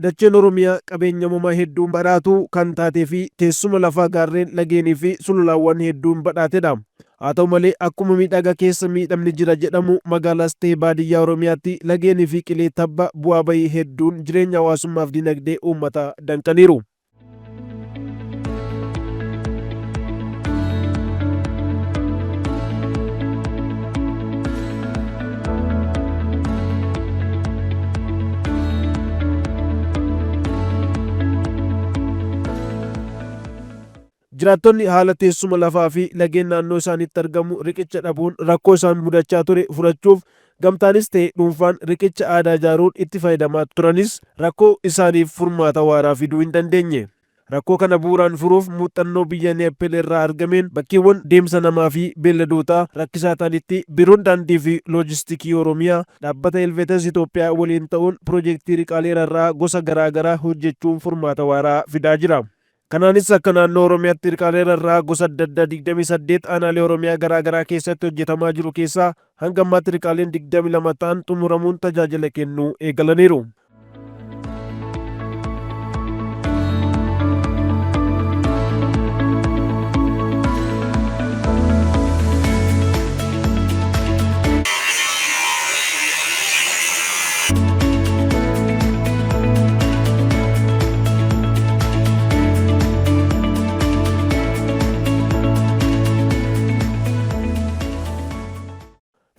Dacheen Oromiyaa qabeenya uumamaa hedduun badhaatuu kan taatee fi teessuma lafaa gaarreen, lageenii fi sululaawwan hedduun badhaatedha. Haa ta'u malee akkuma miidhaga keessa miidhamni jira jedhamu magaalaas ta'e baadiyyaa Oromiyaatti lageenii fi qilee tabba bu'aa bahii hedduun jireenya hawaasummaaf dinagdee uummataa danqaniiru. Jiraattonni haala teessuma lafaa fi lageen naannoo isaaniitti argamu riqicha dhabuun rakkoo isaan mudachaa ture furachuuf gamtaanis ta'e dhuunfaan riqicha aadaa ijaaruun itti fayyadamaa turanis rakkoo isaaniif furmaata waaraa fiduu hin dandeenye. Rakkoo kana bu'uuraan furuuf muuxannoo biyya Neeppil irraa argameen bakkeewwan deemsa namaa fi beelladootaa rakkisaa ta'anitti Biiroon Daandii fi Loojistikii Oromiyaa Dhaabbata Helvetas Itoophiyaa waliin ta'uun piroojektii riqaalee rarra'aa gosa garaa garaa hojjechuun furmaata waaraa fidaa jira. Kanaanis akka naannoo Oromiyaatti riqaalee rarra'aa gosa adda addaa 28 aanaalee Oromiyaa garaa garaa keessatti hojjetamaa jiru keessaa hanga ammaatti riqaaleen 22 ta'an xumuramuun tajaajila kennuu eegalaniiru.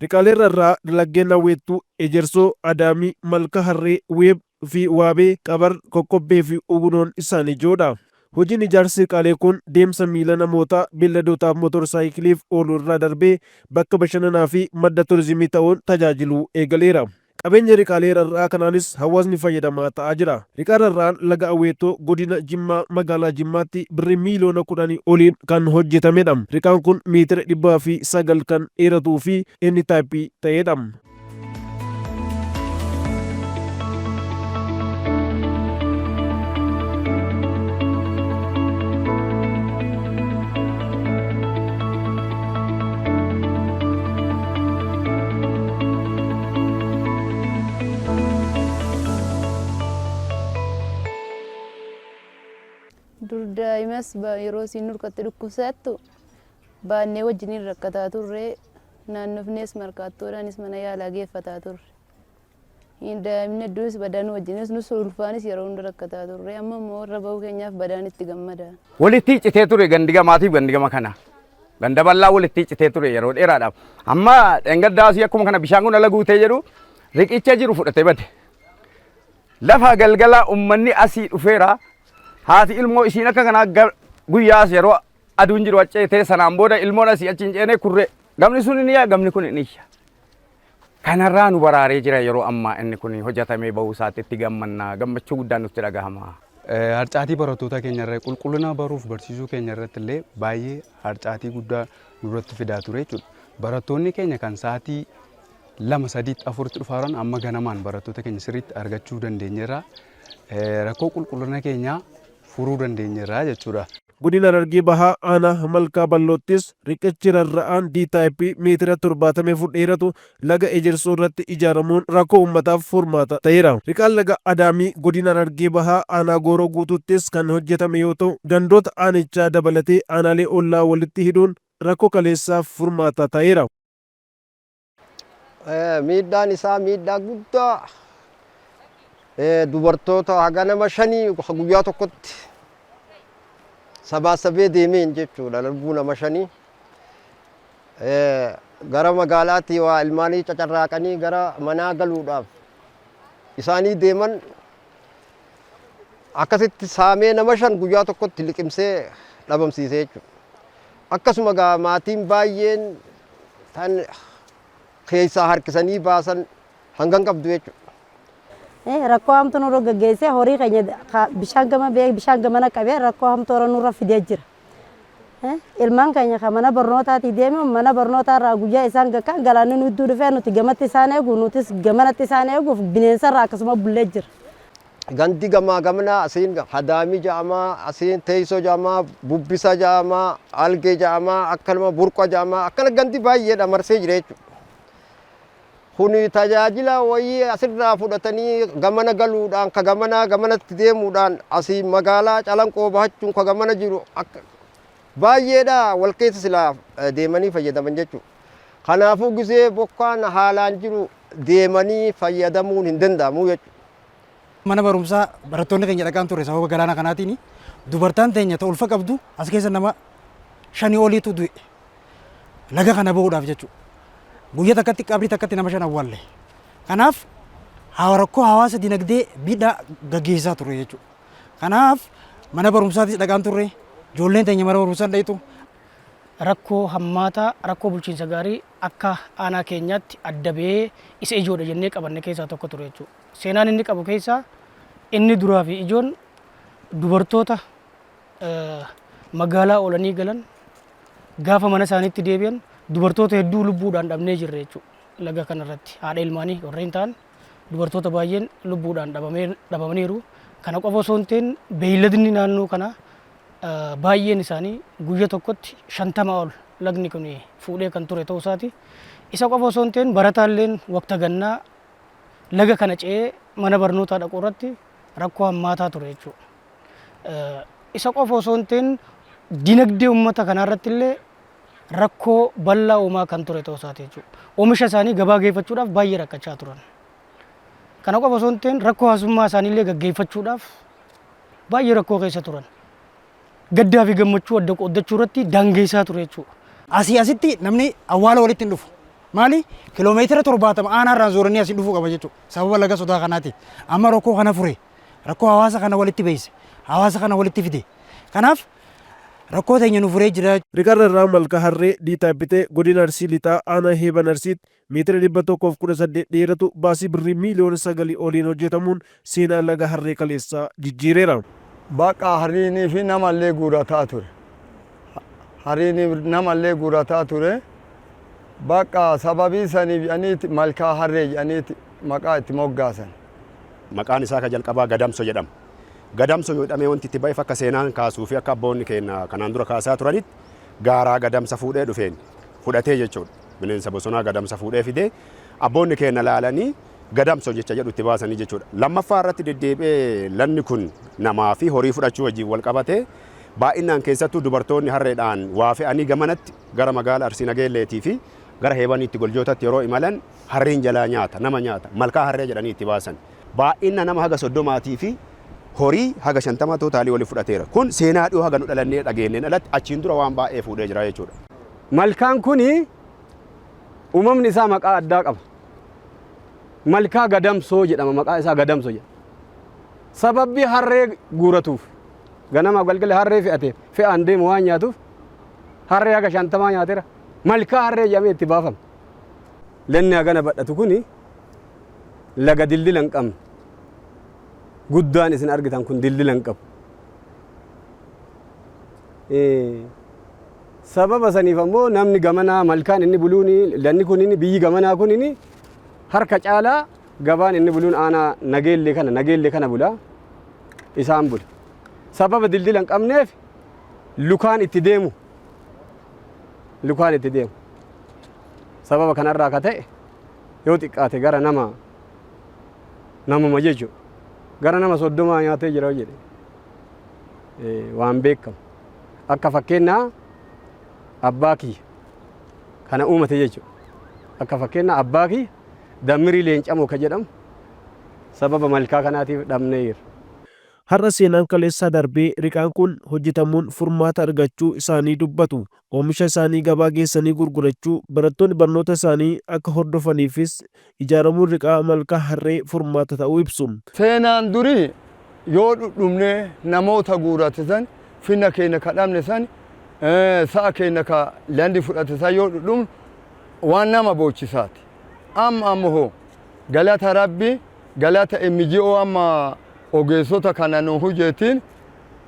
Riqaaleen rarra'aa laggeen Awweettuu, Ejersoo, Adaamii, Malka Harree, Weeb fi Waabee, Qabar, Kokkobbee fi Ugunoon isaan ijoodha. Hojiin ijaarsi riqaalee kun deemsa miila namootaa, beelladootaaf motorsaayikiliif oolu irra darbee bakka bashannanaa fi madda turizimii ta'uun tajaajiluu eegaleera. Qabeenya riqaalee rarra'aa kanaanis hawaasni fayyadamaa ta'aa jira. Riqaa rarra'aan laga Aweetoo godina Jimmaa magaalaa Jimmaatti birrii miiliyoona 10 oliin kan hojjetamedha. Riqaan kun meetira 109 kan dheeratuu fi N type ta'edha. Dur daa'imas yeroo isiin nurkatti dhukkubsattu baannee wajjiniin rakkataa turre, naannofnees markaattoodhaanis mana yaalaa geeffataa turre. Daa'imni hedduunis badaa nu wajjinis nus ulfaanis yeroo hunda rakkataa turre. Amma immoo irra bahuu keenyaaf badaan itti gammada. Walitti citee ture gandi gamaatiif gandi gama kana. Ganda bal'aa walitti citee ture yeroo dheeraadhaaf. Amma dheengaddaa asii akkuma kana bishaan kun ala guutee jedhu riqicha jiru fudhatee bade. Lafa galgala ummanni asii dhufeera. Haati ilmoo isiin akka kanaa guyyaas yeroo aduun jiru acceetee sanaan booda ilmoon asii achi hin ceene kurree. Gamni sun ni iyya gamni kun ni iyya. Kanarraa nu baraaree jira yeroo ammaa inni kun hojjetamee bahuu isaatti itti gammanna gammachuu guddaan nutti dhagahama. Harcaatii barattoota keenya irra qulqullina baruuf barsiisuu keenya irratti illee baay'ee harcaatii guddaa nurratti fidaa ture jechuudha. Barattoonni keenya kan sa'aatii 2, 3tti 4tti dhufaa turan amma ganamaan barattoota keenya sirriitti argachuu dandeenyeerra. Rakkoo qulqullina keenyaa furuu dandeenyeerra jechuudha. Godina Harargee Bahaa Aanaa Malkaa Bal'oottis riqichi rarra'aan D-type meetira 74 dheeratu laga Ejersoo irratti ijaaramuun rakkoo uummataaf furmaata ta'eera. Riqaan laga Adaamii Godina Harargee Bahaa Aanaa Gooroo Guutuuttis kan hojjetame yoo ta'u, gandoota aanichaa dabalatee aanaalee ollaa walitti hidhuun rakkoo kaleessaaf furmaata ta'eera. Miidhaan isaa miidhaa guddaa dubartoota haga nama shanii guyyaa tokkotti sabaasabee deemeen jechuudha lubbuu nama shanii. Gara magaalaatti waa ilmaanii cacarraaqanii gara manaa galuudhaaf isaanii deeman akkasitti saamee nama shan guyyaa tokkotti liqimsee dhabamsiisee jechuudha. Akkasuma gaa maatiin baay'een tan keessaa harkisanii baasan hangan qabdu jechuudha. Rakkoo hamtuu nurra gaggeessee horii keenya bishaan gama ba'ee bishaan gamana qabee rakkoo hamtuu irra nurra fidee jira. Ilmaan keenya kan mana barnootaatii deemu mana barnootaa irraa guyyaa isaan gakkaan galaanni nu idduu dhufee nuti gamatti isaan eegu nutis gamanatti isaan eeguuf bineensa irraa akkasuma bullee jira. Gandi gamaa gamanaa asiin Hadaamii ja'amaa, asiin Teessoo ja'amaa, Bubbisa ja'amaa, Algee ja'amaa, akkanuma Burqa ja'amaa, akkana gandi baay'eedha marsee jira jechuudha. Kuni tajaajila wayii asirraa fudhatanii gamana galuudhaan ka gamanaa gamanatti deemuudhaan asii magaalaa Calanqoo bahachuun ka gamana jiru akka baay'eedha wal keessa silaa deemanii fayyadaman jechuudha. Kanaafuu gisee bokkaan haalaan jiru deemanii fayyadamuun hin danda'amu jechuudha. Mana barumsaa barattoonni keenya dhaqaan ture sababa galaana kanaatiin dubartaan teenya ta ulfa qabdu as keessa nama shanii oliitu du'e laga kana bahuudhaaf jechuudha. Guyyaa takkatti qabrii takkatti nama shan awwaalle. Kanaaf rakkoo hawaasa dinagdee miidhaa gaggeessaa ture jechuudha. Kanaaf mana barumsaatis dhaqaan turre, ijoolleen teenya mana barumsaa dhaqitu. Rakkoo hammaataa, rakkoo bulchiinsa gaarii akka aanaa keenyaatti adda ba'ee isa ijoodha jennee qabanne keessaa tokko ture jechuudha. Seenaan inni qabu keessaa inni duraa fi ijoon dubartoota magaalaa oolanii galan gaafa mana isaaniitti deebi'an dubartoota hedduu lubbuudhaan dhabnee jirra jechuudha. Laga kanarratti haadha ilmaanii warreen ta'an dubartoota baay'een lubbuudhaan dhabamaniiru. Kana qofa osoo hin ta'in beeyladni naannoo kanaa baay'een isaanii guyya tokkotti 50 ol lagni kun fuudhee kan ture ta'uu isaati. Isa qofa osoo hin ta'in barataalleen waqta gannaa laga kana ce'ee mana barnootaa dhaquu irratti rakkoo hammaataa ture jechuudha. Isa qofa osoo hin ta'in dinagdee uummata kanaa irratti illee rakkoo bal'aa uumaa kan ture ta'uu isaati jechuudha. Oomisha isaanii gabaa geeffachuudhaaf baay'ee rakkachaa turan. Kana qofa osoo hin ta'in rakkoo hawaasummaa isaanii illee gaggeeffachuudhaaf baay'ee rakkoo keessa turan. Gaddaa fi gammachuu adda qooddachuu irratti daangeessaa ture jechuudha. Asii asitti namni awwaala walitti hin dhufu. Maali? Kiloomeetira 70 aanaarraan zooranii asii dhufuu qaba jechuudha. Sababa laga sodaa kanaatiif. Amma rakkoo kana fure. Rakkoo hawaasa kana walitti beeyse. Hawaasa kana walitti fide. Kanaaf rakkoo teenya nu furee jira. Riqarra irraa Malkaa Harree Diitaa Ibbitee godina Arsii Lixaa aanaa Heeban Arsiitti meetira 118 dheeratu baasii birrii miiliyoona 9 oliin hojjetamuun seenaa laga Harree kaleessaa jijjiireera. Baqa hariinii fi namallee guurataa ture. Hariinii namallee guurataa ture. Baqa sababii saniif jedhaniiti Malkaa Harree jedhaniiti maqaa itti moggaasan. Maqaan isaa ka jalqabaa Gadamso jedhama. Gadamso jedhamee wanti itti ba'eef akka seenaan kaasuu fi akka abboonni keenya kanaan dura kaasaa turanitti gaaraa gadamsa fuudhee dhufeen fudhatee jechuudha. Bineensa bosonaa gadamsa fuudhee fidee abboonni keenya laalanii Gadamso jecha jedhu itti baasanii jechuudha. Lammaffaa irratti deddeebi'ee lanni kun namaa fi horii fudhachuu wajjin wal qabatee baay'inaan keessattuu dubartoonni harreedhaan waa fe'anii gamanatti gara magaala Arsii Nageelleetii fi gara Heebaniitti Goljootatti yeroo imalan harreen jalaa nyaata, nama nyaata, Malkaa Harree jedhanii itti baasan. Baay'ina nama haga 30 fi horii haga 50 tootaalii walitti fudhateera. Kun seenaa dhiyoo haga nu dhalannee dhageenneen alatti achiin dura waan baay'ee fuudhee jira jechuudha. Malkaan kuni uumamni isaa maqaa addaa qaba. Malkaa Gadamsoo jedhama, maqaa isaa Gadamsoo jedhama. Sababbii harree guuratuuf ganamaaf galgala harree fe'ate fe'aan deemu waan nyaatuuf harree haga 50 nyaateera. Malkaa Harree jedhamee itti baafame. Lanni hagana badhatu kuni laga dildila hin qabne. Guddaan isin argitan kun dildila hin qabu. Sababa saniif ammoo namni gamanaa malkaan inni buluun lanni kun biyyi gamanaa kun harka caalaa gabaan inni buluun aanaa Nageellee kana bula isaan bula. Sababa dildila hin qabneef lukaan itti deemu, lukaan itti deemu. Sababa kanarraa ka ta'e yoo xiqqaate gara nama namuma jechuudha. Gara nama 30 nyaatee jira jedhe waan beekamu. Akka fakkeenyaa abbaa kiyya kana uumate jechuudha. Akka fakkeenyaa abbaa kiyya Dammirii Leencamoo ka jedhamu sababa malkaa kanaatiif dhabneera. Har'a seenaan kaleessaa darbee riqaan kun hojjetamuun furmaata argachuu isaanii dubbatu. Oomisha isaanii gabaa geessanii gurgurachuu, barattoonni barnoota isaanii akka hordofaniifis ijaaramuun riqaa Malkaa Harree furmaata ta'uu ibsu. Seenaan durii yoo dhudhumnee namoota guurate san, finna keenya ka dhabne san, sa'a keenya ka landi fudhate san yoo dhudhumnu waan nama boochisaati. Amma ammoo galata Rabbi, galata MGO amma ogeessota kana nu hojjetiin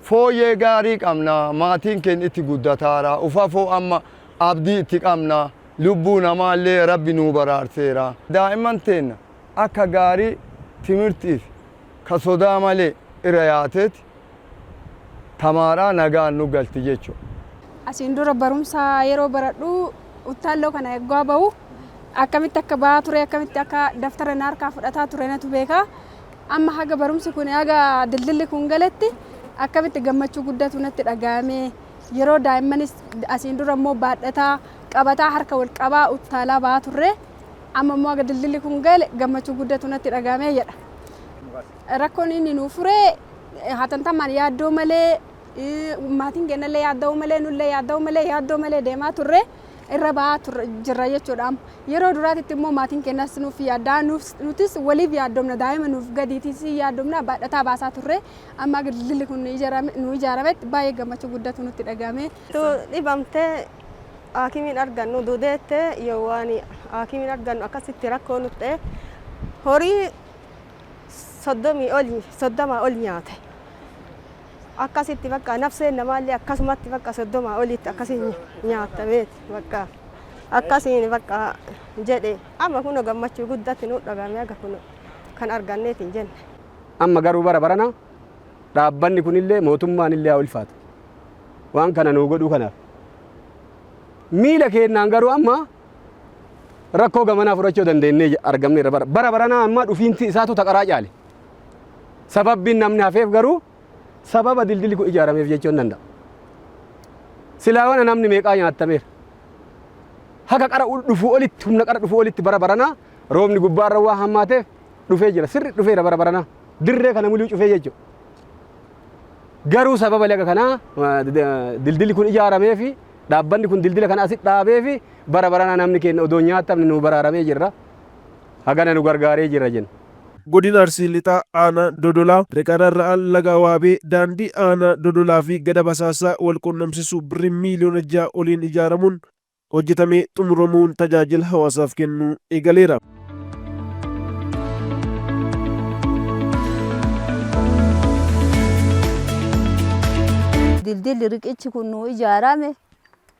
fooyyee gaarii qabna. Maatiin keenya itti guddataara, ufafoo amma abdii itti qabna. Lubbuu namaallee Rabbi nuu baraarseera. Daa'imman teenna akka gaarii timirtiif ka sodaa malee irra yaateeti tamaaraa nagaan nu galti jechuudha. Asiin dura barumsa yeroo baradhu uttaalloo kana eeggaa bahu Akkamitti akka ba'aa ture, akkamitti akka daftara na harkaa fudhataa ture natu beeka. Amma haga barumsi kun, haga dildilli kun galetti akkamitti gammachuu guddatu natti dhaga'ame. Yeroo daa'immanis asiin dura immoo baadhataa qabataa harka wal qabaa uttaalaa ba'aa turre. Amma immoo haga dildilli kun gale gammachuu guddatu natti dhaga'ame jedha. Rakkoon inni nuu fure hatantamaan yaaddoo malee, maatiin keenyallee yaadda'uu malee, nullee yaadda'uu malee, yaaddoo malee deemaa turre irra ba'aa turre jirra jechuudha. Amma yeroo duraatitti immoo maatiin keenyas nuuf yaaddaa, nutis waliif yaaddomna, daa'ima nuuf gadiitis yaaddomna, baadhataa baasaa turre. Amma dildilli kun nu ijaarametti baay'ee gammachuu guddatu nutti dhaga'ame. Dhibamtee haakimiin argannu duudeette yoo waan haakimiin argannu akkasitti rakkoo nutti ta'e, horii 30 oli, 30 ol nyaate. Akkasitti bakka nafseen namaallee akkasumatti bakka 30 olitti akkasiin nyaatameeti, bakka akkasiin bakka jedhe. Amma kun gammachuu guddatti nu dhagahame, aga kun kan arganneeti hin jenne. Amma garuu bara barana dhaabbanni kunillee mootummaan illee haa ulfaatu. Waan kana nuu godhuu kanaaf. Miila keennaan garuu amma rakkoo gamanaa fudhachuu dandeenyee argamneerra bara. Bara baranaa amma dhufiinti isaatu taqaraa caale. Sababbiin namni hafeef garuu sababa dildilli kun ijaarameef jechuu hin danda'a. Silaa wana namni meeqaa nyaattameera. Haga qara dhufuu olitti, humna qara dhufuu olitti bara baranaa roobni gubbaarra waa hammaateef dhufee jira. Sirri dhufeera bara baranaa. Dirree kana muluu cufee jechuudha. Garuu sababa laga kanaa dildilli kun ijaaramee fi dhaabbanni kun dildila kana asitti dhaabee fi bara baranaa namni keenya odoo nyaatamne nu baraaramee jirra. Hagana nu gargaaree jira jenna. Godina Arsii Lixaa Aanaa Dodolaa riqa rarra'aan laga Waabee daandii Aanaa Dodolaa fi Gada Basaasaa wal quunnamsiisu birrii miiliyoona 6 oliin ijaaramuun hojjetamee xumuramuun tajaajila hawaasaaf kennuu eegaleera. Dildilli riqichi kun nu ijaarame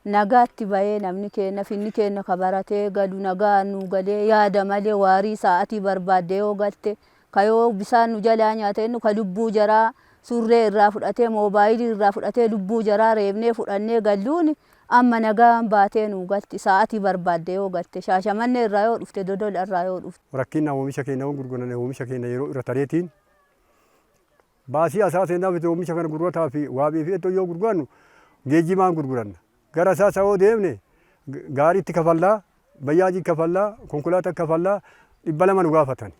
nagaatti bahee, namni keenya, finni keenya ka baratee galu nagaan nu galee, yaada malee waarii sa'aatii barbaadde yoo galte, ka yoo bisaan nu jalaa nyaate inni ka lubbuu jaraa surree irraa fudhatee, moobaayilii irraa fudhatee, lubbuu jaraa reebnee fudhannee galluun, amma nagaan baatee nu galti sa'aatii barbaadde yoo galte, Shaashamannee irraa yoo dhufte, Dodola irraa yoo dhufte. Rakkina oomisha keenya yoo gurguranne, oomisha keenya yeroo irra tareetiin baasii asaa seenaa fi oomisha kana gurgurataa fi waabii fi iddoo yoo gurgurannu geejjibaan gurguranna. Gara isaa yoo deemne gaariitti kafallaa, bayyaajii kafallaa, konkolaataa kafallaa, 200 nu gaafatan.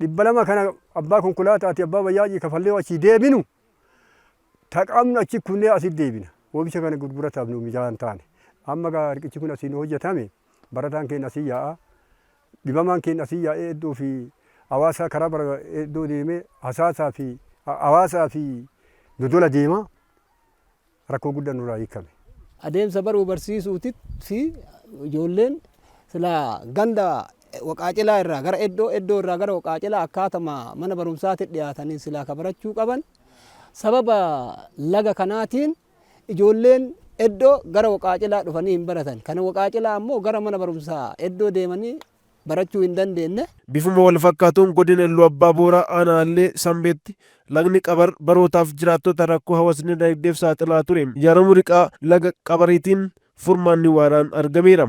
200 kana abbaa konkolaataati abbaa bayyaajii kafallee achii deebinu taqamnu achi kunnee asitti deebina. Oomisha kana gurgurataaf nu mijaa hin taane. Amma gaa riqichi kun asiin hojjetame, barataan keenya asii yaa'a. Dhibamaan keenya asii yaa'ee iddoo fi hawaasaa karaa bara iddoo deemee hasaasaa fi hawaasaa fi Dodola deema, rakkoo guddaan nurraa hiikame. Adeemsa baruu barsiisuutitti ijoolleen silaa ganda Waqaacilaa irraa gara Eddoo, Eddoo irraa gara Waqaacilaa akkaatama mana barumsaatti dhiyaatanii silaa ka barachuu qaban, sababa laga kanaatiin ijoolleen Eddoo gara Waqaacilaa dhufanii hin baratan. Kan Waqaacilaa ammoo gara mana barumsaa Eddoo deemanii barachuu hin dandeenye. Bifuma walfakkaatuun Godina Illuu Abbaa Booraa Aanaa Allee Sambeetti lagni Qabar barootaaf jiraattota rakkoo hawaasni dinagdeef saaxilaa ture ijaaramuu riqaa laga Qabariitiin furmaanni waaraan argameera.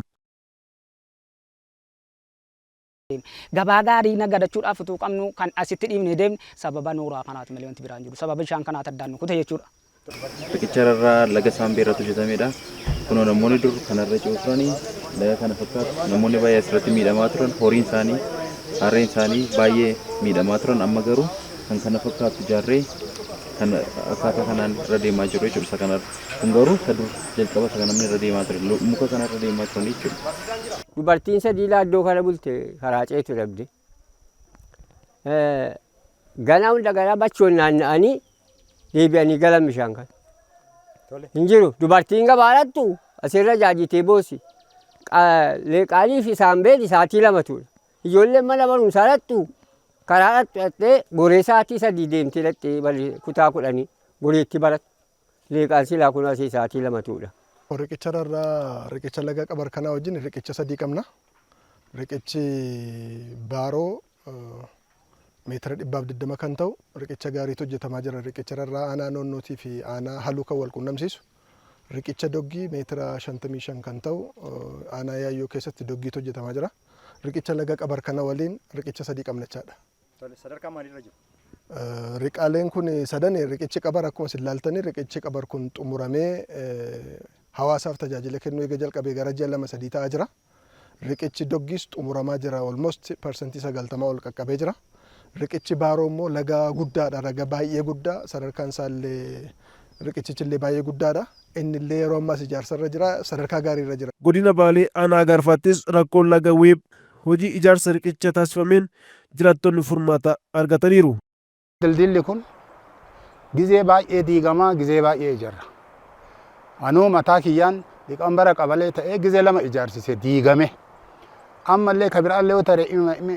Gabaa gaarii nagadachuudhaaf utuu qabnu kan asitti dhiibnee deemne sababa nooraa kanaati malee wanti biraan jiru. Sababa bishaan kanaati addaan nu kute jechuudha. Riqicha rarraa laga Saambee irratti hojjetamedha. Kunoo namoonni dur kanarra ce'u turanii laga kana fakkaatu. Namoonni baay'ee asirratti miidhamaa turan. Horiin isaanii, harreen isaanii baay'ee miidhamaa turan. Amma garuu kan kana fakkaatu ijaarree kan akkaataa kanaan irra deemaa jiru jechuudha isa kanarra. Kun garuu isa dur jalqaba isa kan namni irra deemaa ture. Muka kanarra deemaa turan jechuudha. Dubartiin sadii laaddoo kana bulte karaa ceetu dhabde. Ganaa hunda garaa bachoon naanna'anii deebi'anii galan bishaan kana. Hin jiru. Dubartiin gabaa dhaqxu asirra jaajitee boossi. Leeqaalii fi saambeen sa'aatii 2 ture. Ijoolleen mana barumsaa dhaqxu karaa dhaqxu dhaqxee goree sa'aatii 3 deemtee dhaqxee kutaa 10 goreetti baratti. Leeqaan silaa kun asii sa'aatii 2 tuudha. Riqicha rarraa riqicha laga Qabar kanaa wajjin riqicha sadii qabna. Riqichi Baaroo meetira 120 kan ta'u riqicha gaariitu hojjetamaa jira. Riqicha rarraa aanaa Noonnootii fi aanaa Haluu kan wal quunnamsiisu. Riqicha Doggii meetira 55 kan ta'u aanaa Yaayyoo keessatti Doggiitu hojjetamaa jira. Riqicha laga Qabar kana waliin riqicha sadii qabna jechaadha. Sadarkaa maaliirra jiru? Riqaaleen kun sadan, riqichi Qabar akkuma isin ilaaltanii, riqichi Qabar kun xumuramee hawaasaaf tajaajila kennuu eega jalqabee gara ji'a 2-3 ta'aa jira. Riqichi Doggiis xumuramaa jira, almost 90% ol qaqqabee jira. Riqichi Baaroo immoo laga guddaadha, laga baay'ee guddaa, sadarkaan isaallee riqichichi illee baay'ee guddaadha. Inni illee yeroo ammaas ijaarsarra jira, sadarkaa gaariirra jira. Godina Baalee aanaa Agaarfaattis rakkoon laga Weeb hojii ijaarsa riqicha taasifameen jiraattonni furmaata argataniiru. Dildilli kun gizee baay'ee diigamaa, gizee baay'ee ijarra. Anuu mataa kiyyaan liqambara qabalee ta'ee gizee lama ijaarsise, diigame. Ammallee ka biraallee yoo tare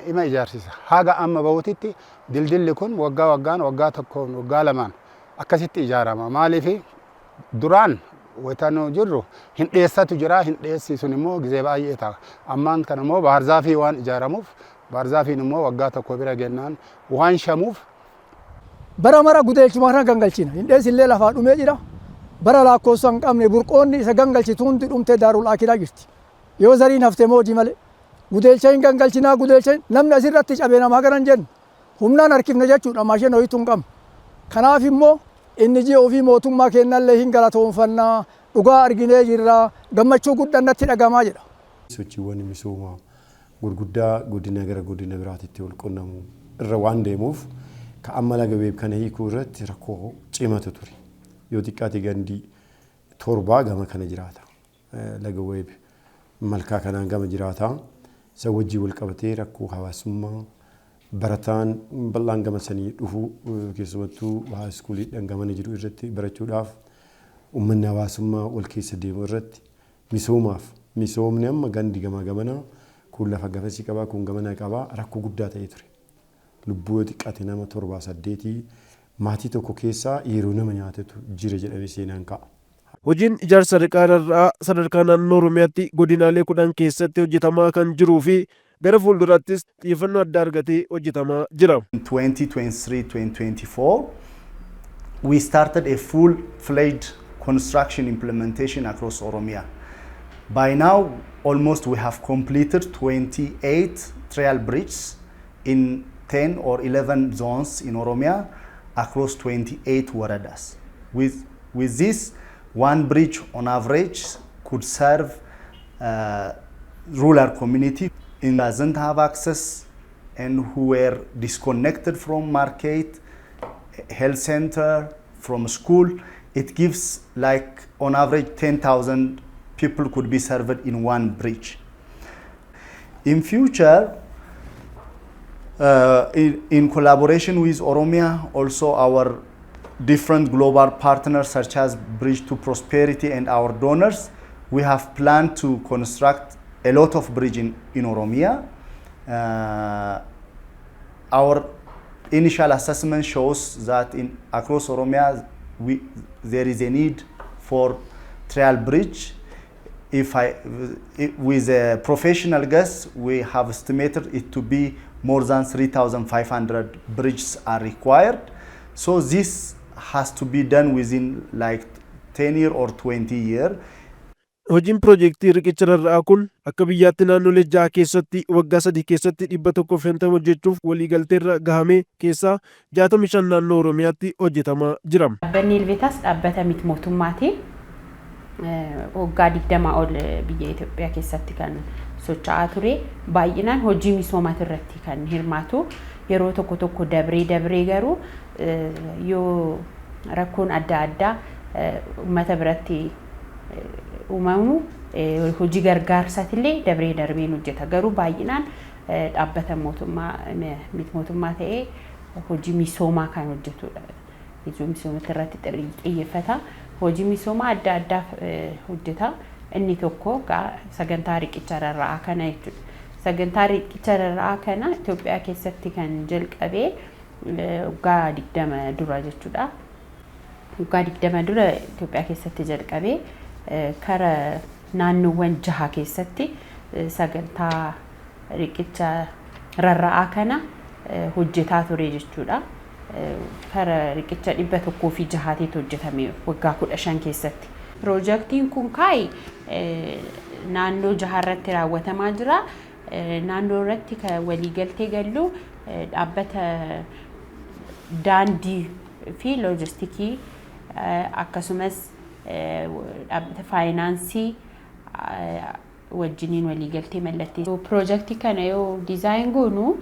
ima ijaarsisa. Haga amma bahutitti dildilli kun waggaa waggaan, waggaa tokkoon, waggaa lamaan akkasitti ijaarama. Maaliif duraan wayita nu jirru hin dheessatu jira, hin dheessi sun immoo gizee baay'ee ta'a. Ammaan kana immoo baarzaafii waan ijaaramuuf, baarzaafiin immoo waggaa tokko bira gennaan waan shamuuf. Bara mara gudeelchuma kana gangalchina. Hindheessi illee lafaa dhumee jira. Bara lakkoofsa hin qabne burqoonni isa gangalchitu hundi dhumtee daarul aakiraa jirti. Yoo zariin hafte moojii malee. Gudeelcha hin gangalchinaa, gudeelcha namni asirratti cabee namaa gara hin jennu. Humnaan harkifne jechuudha, maashina ho'itu hin qabnu. Kanaaf immoo inni ji'a ofii mootummaa keenyallee hin galatoonfannaa, dhugaa arginee jirra, gammachuu guddaan natti dhagamaa jedha. Sochiiwwan misoomaa gurguddaa godina gara godina biraatitti wal qunnamu irra waan deemuuf, ka amma laga Weeb kana hiikuu irratti rakkoo cimatu ture. Yoo xiqqaate gandi torbaa gama kana jiraata. Laga Weeb malkaa kanaan gama jiraata. Isa wajjin wal qabatee rakkoo hawaasummaa, barataan bal'aan gama sanii dhufu, keessumattuu high schooliidhaan gamana jiru irratti barachuudhaaf, uummanni hawaasummaa wal keessa deemu irratti, misoomaaf, misoomni amma gandi gamaa gamanaa kun lafa gafasii qabaa, kun gamanaa qabaa, rakkoo guddaa ta'ee ture. Lubbuu yoo xiqqaate nama torbaa saddeetii maatii tokko keessaa yeroo nama nyaatetu jira jedhamee seenaan ka'a. Hojiin ijaarsa riqaa rarra'aa sadarkaa naannoo Oromiyaatti godinaalee 10 keessatti hojjetamaa kan jiruu fi gara fuulduraattis xiyyeeffannoo addaa argatee hojjetamaa jira. 2023-2024, we started a full-fledged construction implementation across Oromia. By now, almost we have completed 28 trail bridges in 10 or 11 zones in Oromia across 28 woredas. With this, one bridge on average could serve rural community in doesn't have access and who were disconnected from market, health center, from school. It gives like on average 10,000 people could be served in one bridge. In future, in collaboration with Oromia, also our different global partners such as Bridge to Prosperity and our donors, we have planned to construct a lot of bridge in Oromia. Our initial assessment shows that in across Oromia there is a need for trail bridge. If I, with a professional guess, we have estimated it to be more than 3,500 bridges are required. So this has to be done within like 10 year or 20 year. Hojiin piroojeektii riqicha rarra'aa kun akka biyyaatti naannolee jaha keessatti waggaa 3 keessatti 150 hojjechuuf waliigalteerra gahamee keessaa 65 naannoo Oromiyaatti hojjetamaa jira. Dhaabbanni Helvetas dhaabbata miti mootummaati. Waggaa 20 ol biyya Itoophiyaa keessatti kan socho'aa ture. Baay'inaan hojii misoomaati irratti kan hirmaatu. Yeroo tokko tokko dabree dabree garuu yoo rakkoon adda addaa uummata biratti uumamu hojii gargaarsaatiillee dabree darbeen hojjeta. Garuu baay'inaan dhaabbata mootummaa miti mootummaa ta'ee hojii misoomaa kan hojjetudha. Hojii misoomaa irratti xiyyeeffata. Hojii misoomaa adda addaa hojjeta. Inni tokko sagantaa riqicha rarra'aa kana jechuudha. Sagantaa riqicha rarra'aa kana Itoophiyaa keessatti kan jalqabee waggaa 20 dura jechuudha. Waggaa 20 dura Itoophiyaa keessatti jalqabee kara naannoowwan jaha keessatti sagantaa riqicha rarra'aa kana hojjetaa ture jechuudha. Kara riqicha 106tiitu hojjetame waggaa 15 keessatti. Piroojaktiin kun kaayi naannoo jaha irratti raawwatamaa jira. Naannoo irratti kan waliigaltee gallu dhaabbata daandii fi loojistikii, akkasumas dhaabbata faayinaansii wajjiniin waliigaltee mallattee. Piroojeektii kana yoo design goonu,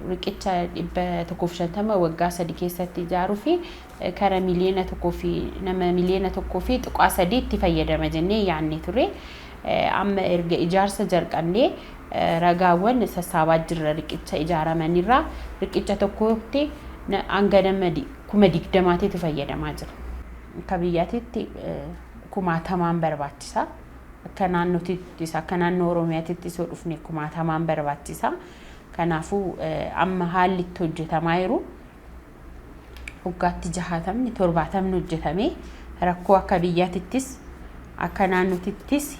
riqicha 150 waggaa 3 keessatti ijaaruu fi kara 1 miliyoona fi nama 1.3 miliyoona itti fayyadama jennee yaadne ture. Amma erga ijaarsa jalqabnee ragaawwan sassaabaa jirra. Riqicha ijaaramanirraa riqicha tokkotti hanga nama 20,000tiitu fayyadamaa jira. Akka biyyaatitti kumaatamaan barbaachisa. Akka naannootittis, akka naannoo Oromiyaatittis yoo dhufne, kumaatamaan barbaachisa. Kanaafuu amma haalli itti hojjetamaa jiru, waggaatti 60, 70 hojjetamee rakkoo akka biyyaatittis akka naannootittis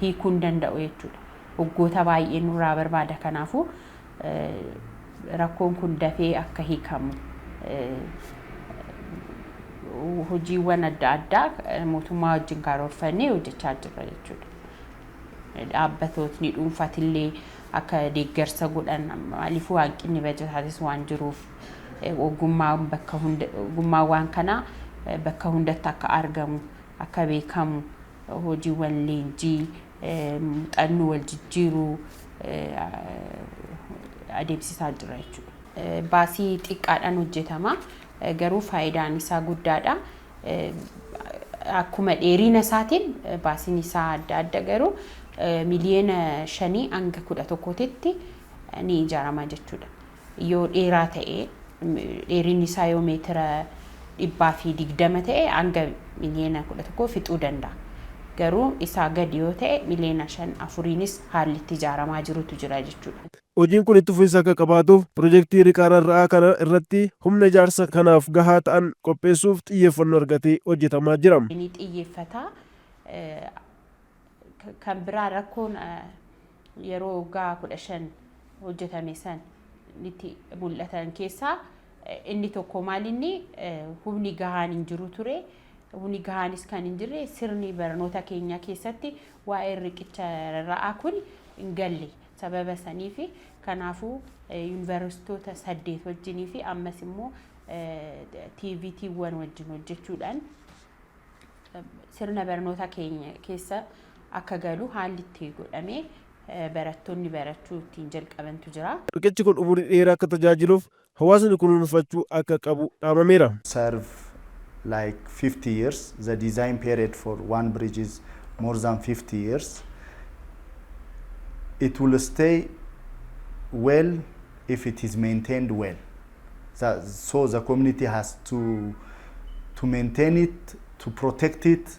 hiikuu hin danda'u jechuudha. Waggoota baay'ee nurraa barbaada. Kanaafuu rakkoon kun dafee akka hiikamu hojiiwwan adda addaa mootummaa wajjin karoorfannee hojjechaa jirra jechuudha. Dhaabbatootni dhuunfaatillee akka deeggarsa godhan, maaliifuu hanqinni bajetaatis waan jiruuf, ogummaan bakka hunda, ogummaan waan kanaa bakka hundatti akka argamu, akka beekamu, hojiiwwan leenjii, muuxannoo wal jijjiiruu adeemsisaa jira jechuudha. Baasii xiqqaadhaan hojjetama, garuu faayidaan isaa guddaadha. Akkuma dheerina isaatiin baasiin isaa adda adda, garuu 5 miliyoona hanga 11tti ni ijaarama jechuudha. Yoo dheeraa ta'e, dheerinni isaa yoo meetira 120 ta'e, hanga 11 miliyoona fixuu danda'a. Garuu isaa gadi yoo ta'e, 5 miliyoona 4nis haalli itti ijaaramaa jirutu jira jechuudha. Hojiin kun itti fufiinsa akka qabaatuuf pirojektii riqaa rarra'aa kana irratti humna ijaarsa kanaaf gahaa ta'an qopheessuuf xiyyeeffannoo argatee hojjetamaa jira. Ni xiyyeeffata. Kan biraa rakkoon yeroo waggaa 15 hojjetame san itti mul'atan keessaa inni tokko maalinni, humni gahaan hin jiru ture. Humni gahaanis kan hin jirre, sirni barnoota keenya keessatti waa'ee riqicha rarra'aa kun hin galle sababa sanii fi kanaafuu yuunivarsiitota saddeet wajjinii fi ammas immoo TVETiiwwan wajjin hojjechuudhaan sirna barnoota keenya keessa akka galu haalli itti godhamee barattoonni barachuu ittiin jalqabantu jira. Riqichi kun umurii dheeraa akka tajaajiluuf hawaasni kunuunfachuu akka qabu dhaamameera. Serve like 50 years. The design period for one bridge is more than 50 years. It will stay well if it is maintained well. So the community has to maintain it, to protect it,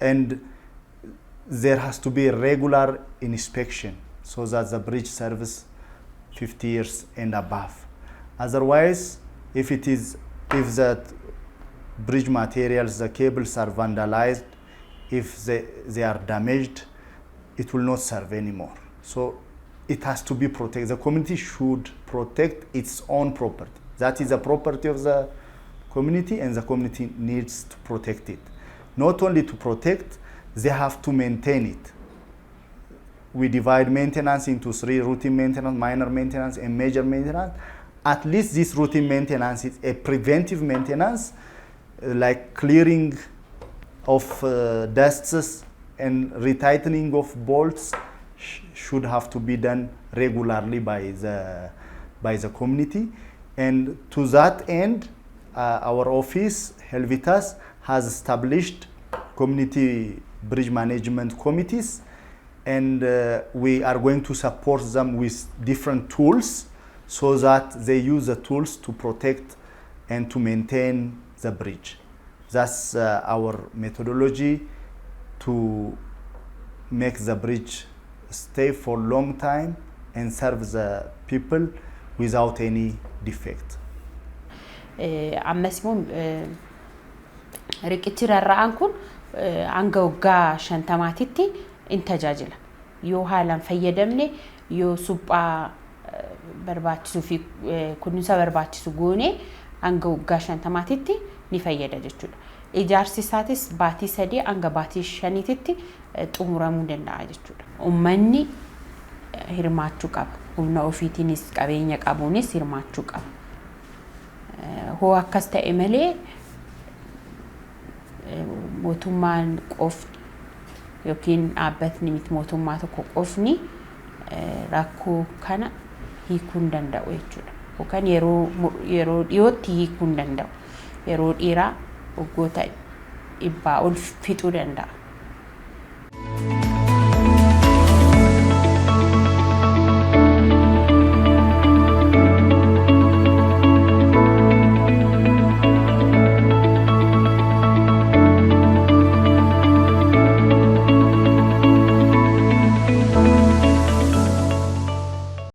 and there has to be regular inspection so that the bridge serves 50 years and above. Otherwise, if the bridge materials, the cables are vandalized, if they are damaged, it will not serve anymore. So it has to be protected. The community should protect its own property. That is the property of the community, and the community needs to protect it. Not only to protect, they have to maintain it. We divide maintenance into three: routine maintenance, minor maintenance, and major maintenance. At least this routine maintenance is a preventive maintenance, like clearing of dusts and retightening of bolts should have to be done regularly by the community. And to that end, our office, Helvetas, has established community bridge management committees, and we are going to support them with different tools so that they use the tools to protect and to maintain the bridge. That's our methodology to make the bridge stay for long time and serve the people without any defect. Ammas immoo riqichi rarra'aan kun hanga waggaa 50titti in tajaajila. Yoo haalaan fayyadamne, yoo suphaa barbaachisuu fi kunuunsa barbaachisu goone, hanga waggaa 50titti ni fayyada jechuudha. Ijaarsi isaatis baatii 3 hanga baatii 5titti xumuramuu danda'a jechuudha. Uummanni Hirmaachuu qaba. Humna ofiitiinis qabeenya qabuunis hirmaachuu qaba. Hoo akkas ta'e malee mootummaan qofti yookiin dhaabbatni miti mootummaa tokko qofni rakkoo kana hiikuu hin danda'u jechuudha. Yookaan yeroo dhiyootti hiikuu hin danda'u. Yeroo dheeraa waggoota 100 ol fixuu danda'a.